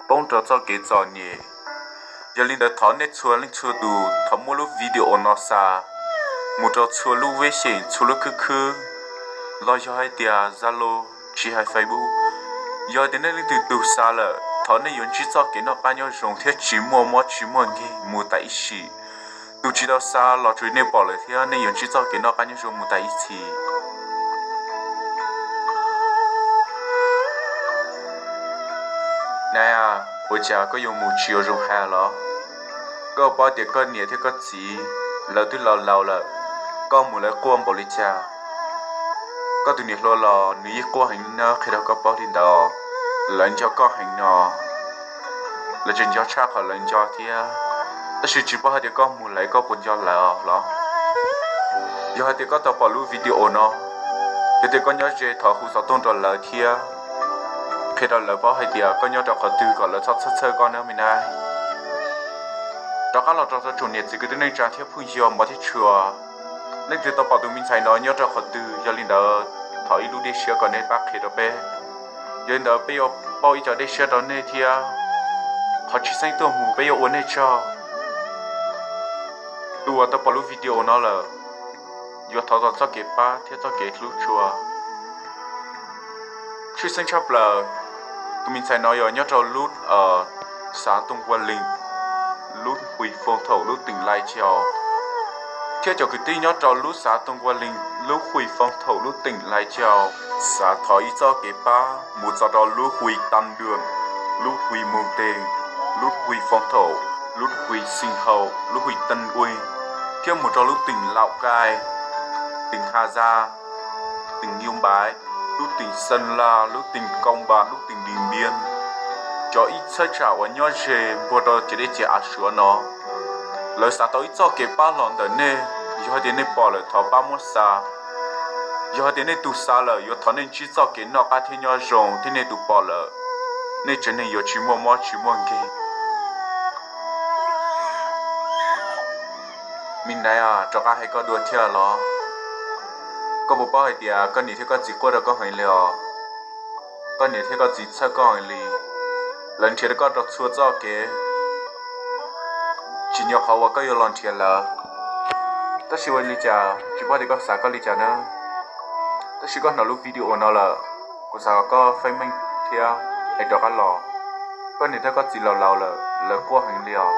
poob rau txoj kev txom nyem. Yog li ntawd thov nej txhua leej txhua tus thov muab lub video no xa mus rau txhua lub veb xyeem, txhua lub khwb khwb, los yog hais tias Zalo, tsis hais Facebook. Yog tias nej leej twg tus xa lawm, thov nej yuav ntsib txoj kev noj qab nyob zoo thiab tsis muaj mob tsis muaj nkeeg mus tas ib sim. Tus tsis tau xa los tsuas nej pom lawm thiab nej yuav ntsib txoj kev noj qab nyob zoo mus tas ib txhis. Nai, ua cas koj yuav mus tsis ua zoo hais los? Koj paub tias koj niam thiab koj txiv lawv twb laus laus lawm, koj mus lawv quaj npaum li cas? Koj tus niam hluas los nws yeej quaj heev na, qhia rau koj paub li ntawd. Lawv nco koj heev no, lawv tseem nco tshaj qhov lawv nco thiab. Tab sis tsis paub hais tias koj mus lawv koj puas nco lawv los? Yog hais tias koj tau pom lub video no, yog tias koj nyob ze thov hu xov tooj rau lawv thiab qhia rau lawv paub hais tias koj nyob rau qhov twg kom lawv txhob txhawj txhawj koj na me nai. Rov qab los rau txhua tsoom niam txiv kwv tij neej tsa thiab phooj ywg mos thiab tshua, leej twg tau pom tus me ntxhais no nyob rau qhov twg, yog li ntawd thov ib lub dej siab kom nej pab qhia rau peb. Yog li ntawd peb yuav pauj ib co dej siab rau nej thiab. Qhov tshwj xeeb tuaj mus peb yuav ua nej tsaug. Tus uas tau pom lub video no lawm, yuav thov txog txoj kev pab thiab txoj kev hlub tshua. Tshwj xeeb tshaj plaws, tus me ntxhais no yog nyob rau lub xav Tooj Kua Lees, lub hwi foom thaum lub teem Lai Cau, thiab cov kwv tij nyob rau lub xav Tooj Kua Lees, lub hwi foom thaum lub teem Lai Cau, xav thov ib txoj kev pab mus txog rau lub hwi Tam Duam, lub hwi Mus Teg, lub hwi foom thaum, lub hwi Xeev Haus, lub hwi Teej Uig, thiab mus rau lub teem Lauj Kaij, teem Has Zaj, teem Nyuj Npaiv, lub teem Xeeb Laj, lub teem Kaum Npas, lub teem Dim Npiab, cov ib txhab tsam uas nyob ze npuag rau ciam dej ciam av Suav no. Lawv xav tau ib txoj kev pab los ntawm nej, yog hais tias nej pom lawm thov pab muab xa. Yog hais tias nej tus xa lawm yuav thov nej ntsib txoj kev noj qab thiab nyob zoo thiab nej tus pom lawm, nej tsev neeg yuav tsis muaj mob tsis muaj nkeeg. Me nai, rov qab hais koj dua thiab los? Koj puas paub hais tias koj niam thiab koj txiv quaj rau koj heev li os? Koj niam thiab koj txiv txhawj koj heev li. Lawv nrhiav rau koj rau txhua txoj kev, tsis nco qhov uas koj yuav los nrhiav lawv. Tab sis ua li cas tsis paub tias koj xav koj li cas na. Tab sis koj hnov lub video no lawm, kuv xav kom koj feeb meej thiab es rov qab los. Koj niam thiab koj txiv laus laus lawm, lawv quaj heev li os.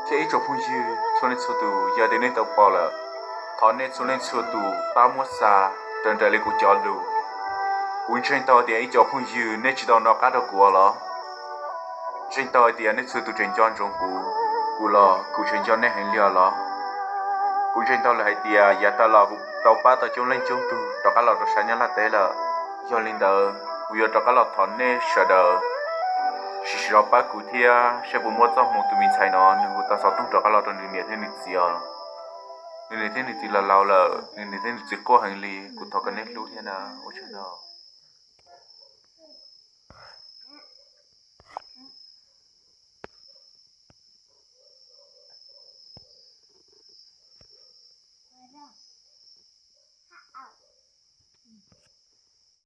Thiab ib tsoom phooj ywg txhua leej txhua tus, yog tias nej tau pom lawm, thov nej txhua leej txhua tus pab muab xa raws nraim li kuv cov lus. Kuv ntseeg tau tias ib co phooj ywg nej tsis tau nco qab rau kuv los? Ntseeg tau hais tias nej txhua tus tseem nco ntsoov kuv, kuv los kuv tseem nco nej heev li os los? Kuv ntseeg tau lawm hais tias yav tas los kuv tau pab tau coob leej coob tug rov qab los rau sab Nyab Laj teb lawm. Yog li ntawd kuv yuav rov qab los thov nej sawv daws sim sim zov pab kuv thiab saib puas muaj txoj hmoo tus me ntxhais no nws hu tau xov tooj rov qab los rau nws niam thiab nws txiv os. Nws niam thiab nws txiv laus laus lawm, nws niam thiab nws txiv quaj heev li, kuv thov kom nej hlub thiab na, ua tsaug ntau.